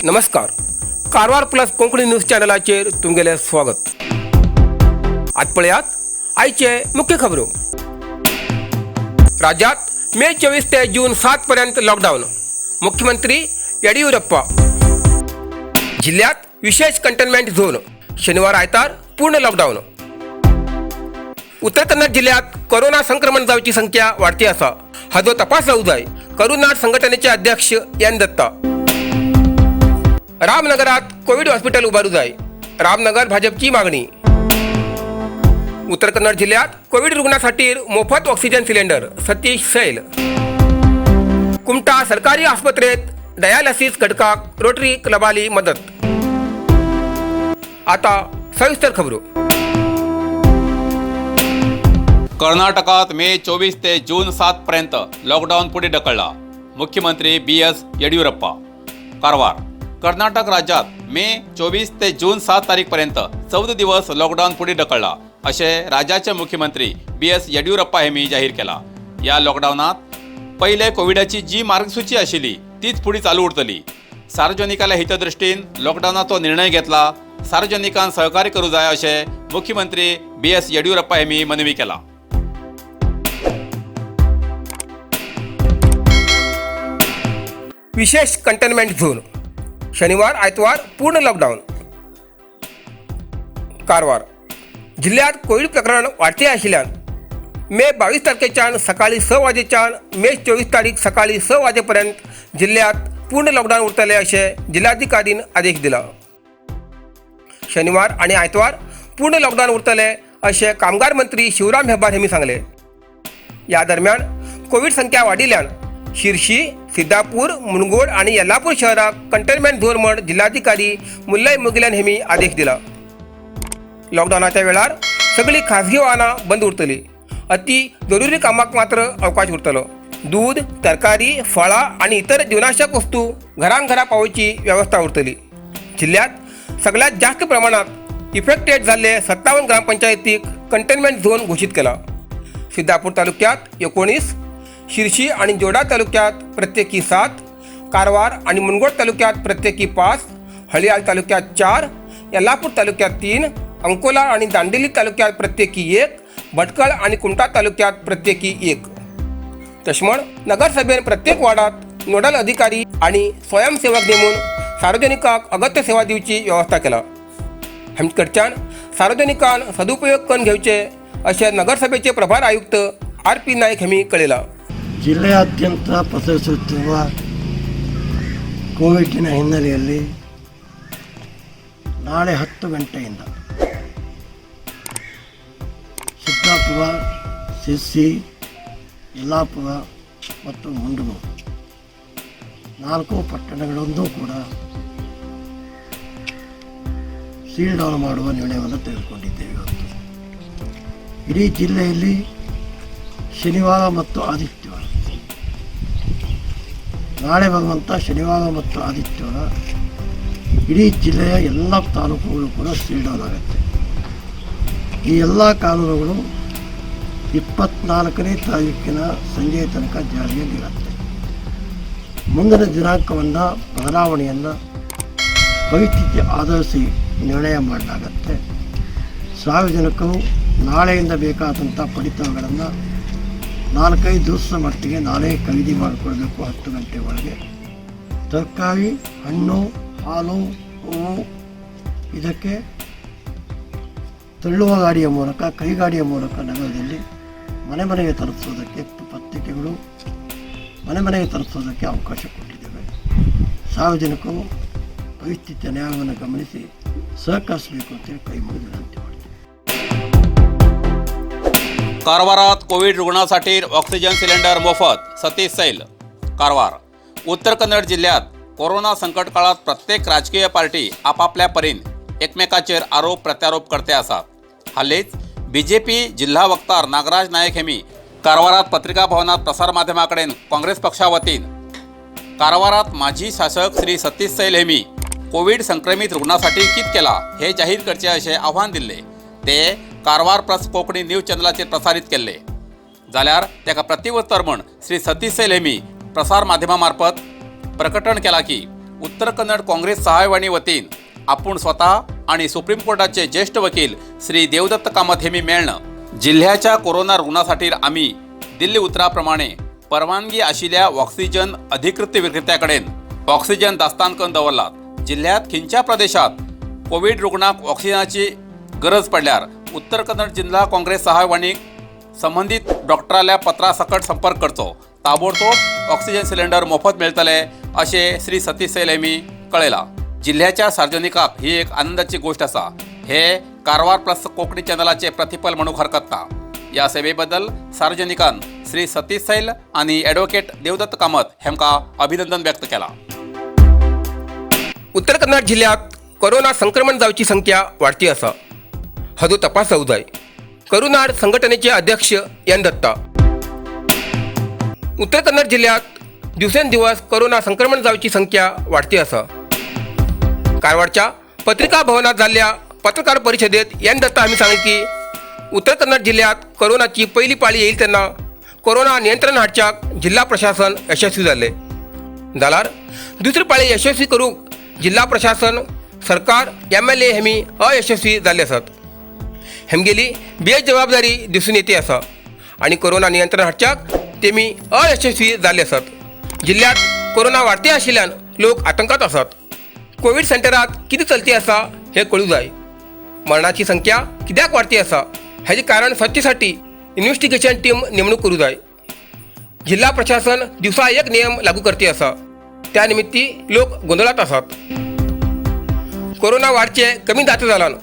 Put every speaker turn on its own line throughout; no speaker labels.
नमस्कार, Karwar plus Konkani news चॅनलाचेर तुमगेलें स्वागत. आज पळयात आयचे मुख्य खबरो. राज्यात मे 24 ते जून 7 पर्यंत लॉकडाऊन, मुख्यमंत्री येडियुरप्पा. जिल्ह्यात विशेष कंटेनमेंट झोन, शनिवार आयतार पूर्ण लॉकडाऊन. उत्तर कन्नड जिल्ह्यात कोरोना संक्रमण जावची संख्या वाढती आसा, हाजो तपास जावं जाय, करुनाड संघटनेचे अध्यक्ष एन दत्ता. रामनगरात कोविड हॉस्पिटल उभारू जाय, रामनगर भाजपची मागणी. उत्तर कन्नड जिल्ह्यात कोविड रुग्णासाठी मोफत ऑक्सिजन सिलेंडर, सतीश सैल. कुमठा सरकारी आस्पत्रेत डायालिसिस घटकाक रोटरी क्लबाली मदत. आता सविस्तर खबरो.
कर्नाटकात मे 24 ते जून 7 पर्यंत लॉकडाऊन पुढे ढकलला, मुख्यमंत्री बी एस येडियुरप्पा. कारवार. कर्नाटक राज्यात मे 24 ते जून 7 तारीखपर्यंत 14 दिवस लॉकडाऊन पुढे ढकलला, असे राज्याचे मुख्यमंत्री बी एस येडियुरप्पा यांनी जाहीर केला. या लॉकडाऊनात पहिले कोविडाची जी मार्गसूची आशिल्ली तीच फुडें चालू उरतली. सार्वजनिकाल्या हितदृष्टीन लॉकडाऊनाचो निर्णय घेतला. सार्वजनिकान सहकार्य करूं जाय, अशें मुख्यमंत्री बी एस येडियुरप्पा यांनी मनवी केला.
विशेष कंटेनमेंट झोन, शनिवार आयतवार पूर्ण लॉकडाऊन. कारवार जिल्ह्यात कोविड प्रकरण वाढते आशिल्ल्यान मे 22 तारखेच्यान सकाळी 6 वाजेच्यान मे 24 तारीख सकाळी 6 वाजेपर्यंत जिल्ह्यात पूर्ण लॉकडाऊन उरतले, अशें जिल्हाधिकारीन आदेश दिला. शनिवार आणि आयतवार पूर्ण लॉकडाऊन उरतले, अशें कामगार मंत्री शिवराम हेब्बार यांनी सांगले. या दरम्यान कोविड संख्या वाडिल्ल्यान शिरशी, सिद्धापूर, मुनगोड आणि येल्लापूर शहराक कंटेनमेंट झोन म्हण जिल्हाधिकारी मुल्लय मुगिलन हेमी आदेश दिला. लॉकडाऊनाच्या वेळार सगळी खाजगी वाहनां बंद उरतली. अति जरुरी कामाक मात्र अवकाश उरतलो. दूध, तरकारी, फळां आणि इतर जीवनावश्यक वस्तू घरांघरा पावोवची वेवस्था उरतली. जिल्ह्यात सगळ्यात जास्त प्रमाणात इफेक्टेड जाल्ले 57 ग्रामपंचायतीक कंटेनमेंट झोन घोशीत केला. सिद्धापूर तालुक्यात 19, शिरशी आणि जोडा तालुक्यात प्रत्येकी 7, कारवार आणि मुनगोड तालुक्यात प्रत्येकी 5, हळियाळ तालुक्यात 4, यल्लापूर तालुक्यात 3, अंकोला आणि दांडेली तालुक्यात प्रत्येकी 1, भटकळ आणि कुमठा तालुक्यात प्रत्येकी 1. तशें नगरसभेन प्रत्येक वार्डात नोडल अधिकारी आणि स्वयंसेवक नेमून सार्वजनिकांक अगत्य सेवा दिवची व्यवस्था केला. हांचे कडच्यान सार्वजनिकान सदुपयोग करून घेवचे, अशें नगरसभेचे प्रभार आयुक्त आर पी नायक हांणी कळयलां.
ಜಿಲ್ಲೆಯಾದ್ಯಂತ ಪಸರಿಸುತ್ತಿರುವ ಕೋವಿಡ್ನ ಹಿನ್ನೆಲೆಯಲ್ಲಿ ನಾಳೆ 10 ಗಂಟೆಯಿಂದ ಸಿದ್ದಾಪುರ, ಸಿರ್ಸಿ, ಯಲ್ಲಾಪುರ ಮತ್ತು ಮುಂಡಗೋಡು ನಾಲ್ಕು ಪಟ್ಟಣಗಳನ್ನೂ ಕೂಡ ಸೀಲ್ ಡೌನ್ ಮಾಡುವ ನಿರ್ಣಯವನ್ನು ತೆಗೆದುಕೊಂಡಿದ್ದೇವೆ. ಇವತ್ತು ಇಡೀ ಜಿಲ್ಲೆಯಲ್ಲಿ ಶನಿವಾರ ಮತ್ತು ಆದಿತ್ಯವಾರ, ನಾಳೆ ಬರುವಂಥ ಶನಿವಾರ ಮತ್ತು ಆದಿತ್ಯವಾರ ಇಡೀ ಜಿಲ್ಲೆಯ ಎಲ್ಲ ತಾಲೂಕುಗಳು ಕೂಡ ಸೀಲ್ ಡೌನ್ ಆಗುತ್ತೆ. ಈ ಎಲ್ಲ ಕಾನೂನುಗಳು 24ನೇ ತಾರೀಕಿನ ಸಂಜೆಯ ತನಕ ಜಾರಿಯಲ್ಲಿರುತ್ತೆ. ಮುಂದಿನ ದಿನಾಂಕವನ್ನು, ಬದಲಾವಣೆಯನ್ನು ಪರಿಸ್ಥಿತಿ ಆಧರಿಸಿ ನಿರ್ಣಯ ಮಾಡಲಾಗತ್ತೆ. ಸಾರ್ವಜನಿಕರು ನಾಳೆಯಿಂದ ಬೇಕಾದಂಥ ಪಡಿತರಗಳನ್ನು 4-5 ದಿವಸದ ಮಟ್ಟಿಗೆ ನಾಳೆ ಖರೀದಿ ಮಾಡಿಕೊಳ್ಬೇಕು. 10 ಗಂಟೆ ಒಳಗೆ ತರಕಾರಿ, ಹಣ್ಣು, ಹಾಲು, ಹೂವು ಇದಕ್ಕೆ ತಳ್ಳುವ ಗಾಡಿಯ ಮೂಲಕ, ಕೈಗಾಡಿಯ ಮೂಲಕ ನಗರದಲ್ಲಿ ಮನೆ ಮನೆಗೆ ತಲುಪಿಸೋದಕ್ಕೆ, ಪತ್ರಿಕೆಗಳು ಮನೆ ಮನೆಗೆ ತಲುಪಿಸೋದಕ್ಕೆ ಅವಕಾಶ ಕೊಟ್ಟಿದ್ದೇವೆ. ಸಾರ್ವಜನಿಕರು ಪರಿಸ್ಥಿತಿಯ ನ್ಯಾಯವನ್ನು ಗಮನಿಸಿ ಸಹಕರಿಸಬೇಕು ಅಂತೇಳಿ ಕೈ ಮುಗಿದು ವಿನಂತಿ ಮಾಡ್ತೀನಿ.
कारवारात कोविड रुग्णासाठी ऑक्सिजन सिलेंडर मोफत, सतीश सैल. कारवार. उत्तर कन्नड जिल्ह्यात कोरोना संकट काळात प्रत्येक राजकीय पार्टी आपापल्या परीन एकमेकाचेर आरोप प्रत्यारोप करते आसात. हालींच बीजेपी जिल्हा वक्तार नागराज नायक हेमी कारवारात पत्रिका भवनात प्रसार माध्यमां कडेन काँग्रेस पक्षा वतीन कारवारात माजी शासक श्री सतीश सैल हेमी कोविड संक्रमित रुग्णासाठी कित केला हे जाहीर करचे, अशें आव्हान दिल्लें. ते कारवार प्लस कोंकणी न्यूज चॅनलाचेर प्रसारीत केल्ले. जाल्यार ताका प्रतिउत्तर म्हण श्री सतीश सैल हेमी प्रसार माध्यमां मार्फत प्रकटण केलां की उत्तर कन्नड काँग्रेस सहायवाणी वतीन आपूण स्वतः आणि सुप्रीम कोर्टाचे ज्येष्ठ वकील श्री देवदत्त कामत हेमी मेळ्ळं जिल्ह्याच्या कोरोना रुग्णासाठी आम्ही दिल्ली उतराप्रमाणे परवानगी आशिल्ल्या ऑक्सिजन अधिकृत विक्रेत्याकडेन ऑक्सिजन दास्तान करून दवरलात. जिल्ह्यात खंयच्या प्रदेशात कोविड रुग्णाक ऑक्सिजनाची गरज पडल्यार उत्तर कन्नड जिल्हा काँग्रेस सहायवाणीक संबंधित डॉक्टराल्या पत्रासकट संपर्क करचो, ताबडतोब ऑक्सिजन सिलेंडर मोफत मेळटले अशें श्री सतीश सैल यांनी कळयलां. जिल्ह्याच्या सार्वजनिकाक ही एक आनंदाची गोष्ट आसा. हे कारवार प्लस कोंकणी चॅनलाचे प्रतिफल म्हणूंक हरकत ना. या सेवेबद्दल सार्वजनिकान श्री सतीश सैल आणि ॲडव्होकेट देवदत्त कामत हेमकां अभिनंदन व्यक्त केलां.
उत्तर कन्नड जिल्ह्यात कोरोना संक्रमण जावची संख्या वाडती आसा, हाजो तपास जावं जाय. करुनाड संघटनेचे अध्यक्ष एन दत्ता. उत्तर कन्नड जिल्ह्यात दिवसेंदिवस कोरोना संक्रमण जावची संख्या वाडती आसा. कारवारच्या पत्रिका भवनात जाल्ल्या पत्रकार परिषदेत एन दत्ता हांणी सांगलें की उत्तर कन्नड जिल्ह्यात कोरोनाची पहिली पाळी येईल तेन्ना कोरोना नियंत्रण हाडच्याक जिल्हा प्रशासन यशस्वी जाल्लें, जाल्यार दुसरी पाळी यशस्वी करूंक जिल्हा प्रशासन, सरकार, एमएलए हेमी अयशस्वी जाल्ले आसात. हेमगेली बेजबाबदारी दिसून येते आसा आनी कोरोना नियंत्रण हाडच्याक तेमी अयशस्वी जाल्ले आसात. जिल्ह्यात कोरोना वाडते आशिल्ल्यान लोक आतंकात आसात. कोवीड सेंटरात कितें चलती आसा हें कळूं जाय. मरणाची संख्या कित्याक वाडती आसा हाजें कारण स्वच्छसाठी इन्व्हेस्टिगेशन टीम नेमणूक करूं जाय. जिल्हा प्रशासन दिवसा एक नियम लागू करते आसा, त्या निमित्ती लोक गोंदळात आसात. कोरोना वाडचे कमी जाता जाल्यान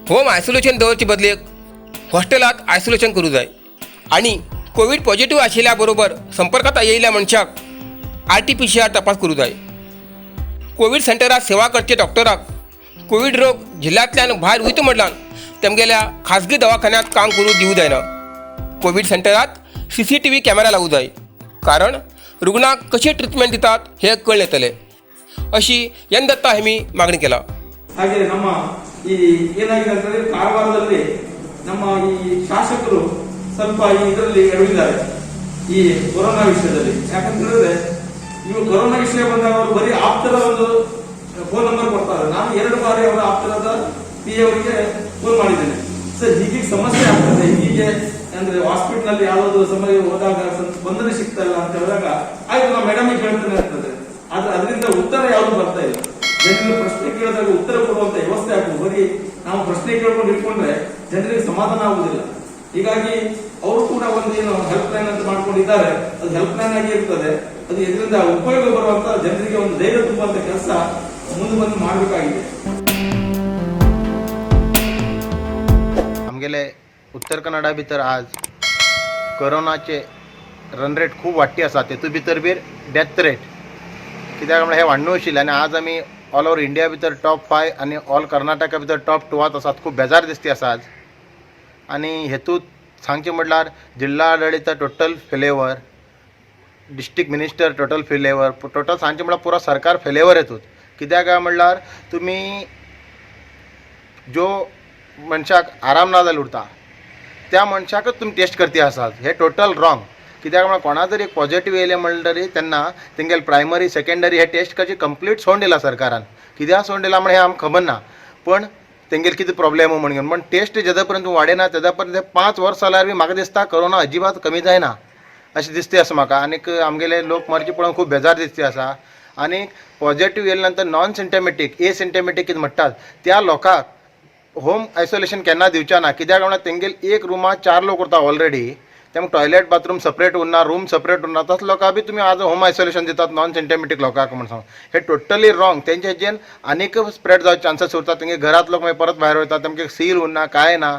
होम आयसोलेशन दवरचे बदलेक हॉस्टेलात आयसोलेशन करूं जाय आनी कोवीड पॉझिटिव्ह आशिल्ल्या बरोबर संपर्कात येयल्ल्या मनशाक आरटीपीसीआर तपास करूं जाय. कोवीड सेंटरात सेवा करचे डॉक्टराक कोवीड रोग जिल्ह्यांतल्यान भायर वयता म्हणल्यान तेमगेल्या खाजगी दवाखान्यात काम करूं दिवं जायना. कोवीड सेंटरात सीसीटीव्ही कॅमेरा लावूं जाय, कारण रुग्णाक कशी ट्रिटमेंट दितात हे कळून येतले, अशी एन दत्ता हेमी मागणी केला.
ಹಾಗೆ ನಮ್ಮ ಈ ಏನಾಗಿದೆ ಅಂತಂದ್ರೆ, ಕಾರವಾರದಲ್ಲಿ ನಮ್ಮ ಈ ಶಾಸಕರು ಸ್ವಲ್ಪ ಈ ಇದರಲ್ಲಿ ಎಡವಿದ್ದಾರೆ ಈ ಕೊರೋನಾ ವಿಷಯದಲ್ಲಿ. ಯಾಕಂತ ಹೇಳಿದ್ರೆ, ಇವು ಕೊರೋನಾ ವಿಷಯ ಬಂದಾಗ ಅವರು ಬರೀ ಆಪ್ತರ ಒಂದು ಫೋನ್ ನಂಬರ್ ಕೊಡ್ತಾರೆ. ನಾನು ಎರಡು ಬಾರಿ ಅವರ ಆಪ್ತರಾದ ಪಿ ಅವರಿಗೆ ಫೋನ್ ಮಾಡಿದ್ದೇನೆ. ಸರ್, ಹೀಗೀಗೆ ಸಮಸ್ಯೆ ಆಗ್ತದೆ, ಹೀಗೆ ಅಂದ್ರೆ ಹಾಸ್ಪಿಟಲ್ ನಲ್ಲಿ ಯಾವ್ದಾದ್ರು ಸಮಯ ಹೋದಾಗ ಸ್ಪಂದನೆ ಸಿಗ್ತಾ ಇಲ್ಲ ಅಂತ ಹೇಳಿದಾಗ, ಆಯ್ತು, ನಾ ಮೇಡಮ್ ಹೇಳ್ತೇನೆ ಅಂತದೆ. ಆದ್ರೆ ಅದರಿಂದ ಉತ್ತರ ಯಾವುದು ಬರ್ತಾ ಇಲ್ಲ. ಜನರು ಪ್ರಶ್ನೆ ಕೇಳಿದಾಗ ಉತ್ತರ ಕೊಡುವಂತ ವ್ಯವಸ್ಥೆ ಆಗ್ಬೇಕು. ಬರೀ ನಾವು ಪ್ರಶ್ನೆ ಕೇಳ್ಕೊಂಡು ಇಟ್ಕೊಂಡ್ರೆ ಜನರಿಗೆ ಸಮಾಧಾನ ಆಗುದಿಲ್ಲ. ಹೀಗಾಗಿ ಅವರು ಕೂಡ ಒಂದು ಏನು ಹೆಲ್ಪ್ ಲೈನ್ ಅಂತ ಮಾಡ್ಕೊಂಡಿದ್ದಾರೆ, ಅದು ಹೆಲ್ಪ್ ಲೈನ್ ಆಗಿ ಇರ್ತದೆ. ಅದು ಇದರಿಂದ ಉಪಯೋಗ ಬರುವಂತ, ಜನರಿಗೆ ಒಂದು ಧೈರ್ಯ ತುಂಬುವಂತ ಕೆಲಸ ಮುಂದೆ ಬಂದು ಮಾಡಬೇಕಾಗಿದೆ.
आमगेले उत्तर कन्नडा भितर आज कोरोनाचे रन रेट खूब वाडटी आसा. तेतूंत भितर बीर डेथ रेट कित्याक म्हणल्यार हे वाडनू आशिल्लें आनी आज आमी ऑल ओवर इंडिया भितर टॉप 5 आनी ऑल कर्नाटका भितर टॉप 2आत आसात. खूब बेजार दिसती आसा आज. आनी हेतूंत सांगचें म्हटल्यार जिल्हा आडळीत total failure, district minister total failure, total सांगचें म्हळ्यार पुरो सरकार फेलेवर हेतूंत. कित्याक काय म्हणल्यार तुमी ज्यो मनशाक आराम ना जाल्यार उरता त्या मनशाकच तुमी टेस्ट करती आसात, हे टोटल रॉंग. कित्याक म्हळ्यार कोणा जरी पॉझिटिव्ह येयलें म्हणटरी तेन्ना तेंगेले प्रायमरी, सेकंडरी हे टेस्ट करची कंप्लीट सोडून दिला सरकारान. कित्याक सोडून दिला म्हण हें आमकां खबर ना, पण तेंगेले कितें प्रॉब्लेम म्हण घेवन. पण टेस्ट जेदा पर्यंत वाडयना तेदा पर्यंत 5 वर्स जाल्यार बी म्हाका दिसता कोरोना अजिबात कमी जायना अशें दिसता आसा म्हाका. आनीक आमगेले लोक मरचे पळोवन खूब बेजार दिसता आसा. आनी पॉझिटिव्ह येयले नंतर नॉन सिम्टमॅटीक, ए सिम्टमॅटीक कितें म्हणटात त्या लोकांक होम आयसोलेशन केन्ना दिवचें ना. कित्याक म्हणल्यार तेंगेल एक रुमात चार लोक उरता ऑलरेडी, तेमकां टॉयलेट बाथरूम सेपरेट उरना, रूम सेपरेट उरना. तसो लोकां बी तुमी आज होम आयसोलेशन दितात नॉन सिम्टमॅटीक लोकांक म्हण सांग, हे टोटली रॉंग. तेंचे हेजेन आनीक स्प्रेड जावचे चान्सीस उरता. तेंगे घरांत लोक मागीर परत भायर वयता, तेमगे सील उरना, कांय ना.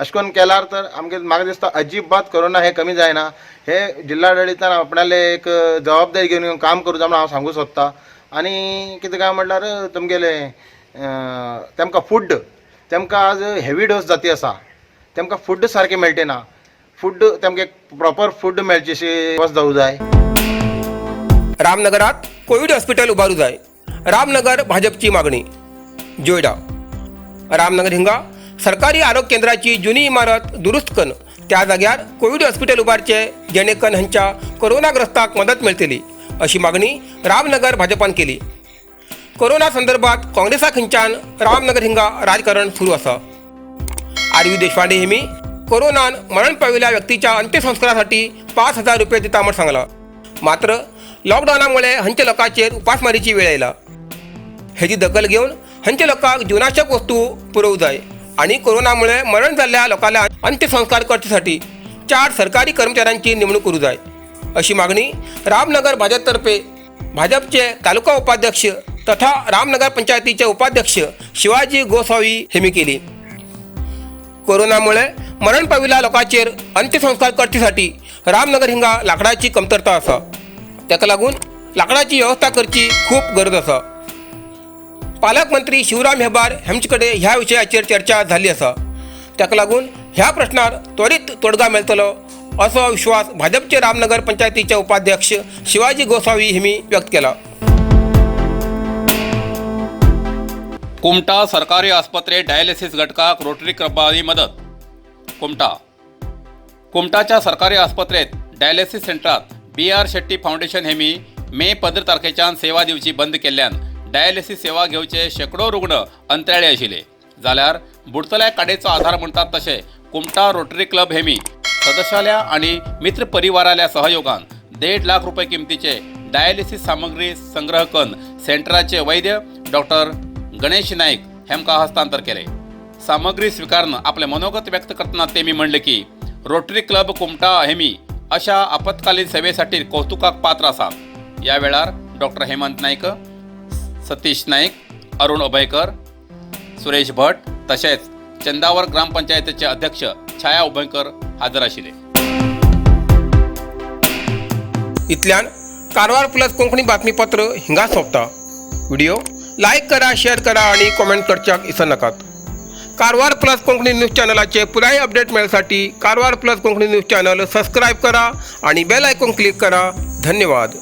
अशें करून केल्यार तर आमगे म्हाका दिसता अजिबात कोरोना हे कमी जायना. हे जिल्हाडळीतान आपणाले एक जबाबदारी घेवन काम करूं जाय म्हण हांव सांगूंक सोदतां. आनी कितें काय म्हणल्यार तुमगेले तेमकां फूड, तेमकां आज हेवी डोस जाती आसा, तेमकां फूड सारकें मेळटे ना. फूड तेमकां प्रॉपर फूड मेळचे अशी वेवस्था जावूं जाय.
रामनगरात कोविड हॉस्पिटल उबारू जाय, रामनगर भाजपची मागणी. जोयडा रामनगर हिंगा सरकारी आरोग्य केंद्राची जुनी इमारत दुरुस्त करून त्या जाग्यार कोविड हॉस्पिटल उबारचे, जेणेकरून हांच्या कोरोनाग्रस्ताक मदत मेळटली, अशी मागणी रामनगर भाजपान केली. कोरोना संदर्भात काँग्रेसा खंयच्यान रामनगर हिंगा राजकारण सुरू आसा. आर you Deshpande हेमी कोरोनान मरण पाविल्ल्या व्यक्तीच्या अंत्यसंस्कारासाठी 5,000 रुपये दिता म्हण सांगला. मात्र लॉकडावनामुळे हंच्या लोकांचेर उपासमारीची वेळ आयला. हेजी दखल घेवन हंच्या लोकांक जीवनाशक वस्तू पुरोवंक जाय आनी कोरोनामुळे मरण जाल्ल्या लोकांल्या अंत्यसंस्कार करचेसाठी 4 सरकारी कर्मचाऱ्यांची नेमणूक करूं जाय अशी मागणी रामनगर भाजपतर्फे भाजपचे तालुका उपाध्यक्ष तथा रामनगर पंचायतीचे उपाध्यक्ष शिवाजी गोसावी हेमी केली. कोरोनामुळे मरण पाविल्ल्या लोकांचेर अंत्यसंस्कार करचेसाठी रामनगर हिंगा लाकडाची कमतरता आसा. ताका लागून लाकडाची व्यवस्था करची खूब गरज आसा. पालकमंत्री शिवराम हेबार हेमचे कडेन ह्या विशयाचेर चर्चा जाल्ली आसा. ताका लागून ह्या प्रश्नार त्वरीत तोडगा मेळटलो असो विश्वास भाजपचे रामनगर पंचायतीचे उपाध्यक्ष शिवाजी गोसावी हेमी व्यक्त केला.
कुमठा सरकारी आस्पत्रे डायलिसिस घटकाक रोटरी क्लबांनी मदत. कुमठा कुमठाच्या सरकारी आस्पत्रेत डायलिसिस सेंटरात बी आर शेट्टी फावंडेशन हेमी मे 15 तारखेच्यान सेवा दिवची बंद केल्ल्यान डायलिसिस सेवा घेवचे शेकडो रुग्ण अंतराळे आशिल्ले. जाल्यार बुडतल्या काडयेचो आधार म्हणटात तशें कुमठा रोटरी क्लब हेमी सदस्याल्या आनी मित्र परिवाराल्या सहयोगान 1.5 लाख रुपये किमतीचे डायलिसिस सामग्री संग्रह करून सेंटराचे वैद्य डॉक्टर गणेश नाईक हेमकां हस्तांतर केले. सामग्री स्वीकारून आपले मनोगत व्यक्त करतना तेमी म्हणले की रोटरी क्लब कुमठा हेमी अशा आपत्कालीन सेवेसाठी कौतुकाक पात्र आसा. या वेळार डॉक्टर हेमंत नाईक, सतीश नाईक, अरुण अभयकर, सुरेश भट तशेंच चंदावर ग्रामपंचायतीचे अध्यक्ष छाया उभयकर हजर आशिल्ले.
इतल्यान कारवार प्लस कोंकणी बातमीपत्र हिंगा सोंपता. व्हिडिओ लायक करा, शेअर करा आणि कॉमेंट करच्याक इसरनाकात. कारवार प्लस कोंकणी न्यूज चॅनलाचे पुराय update मेळसाठी Karwar plus Konkani news channel subscribe करा आणि बेल आयकॉन क्लिक करा. धन्यवाद.